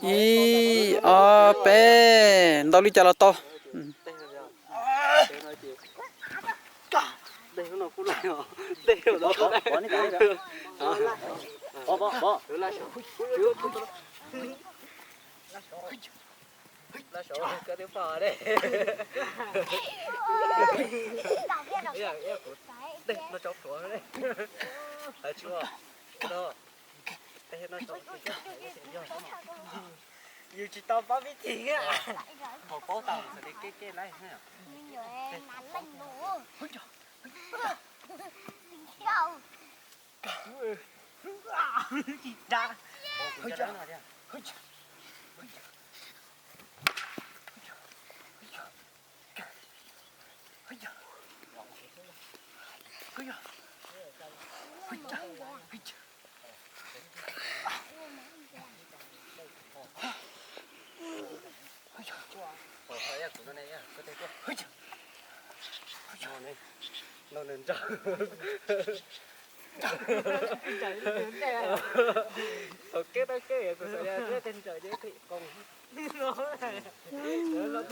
Ib, ob, peb, ntau li cas los tau. Yus tsis tau paub vib thim. Thaum paub tau txawm li kev kev laij. Thaum keb tab keb kuv xav tias tej ntsawm ces qhim qoos los.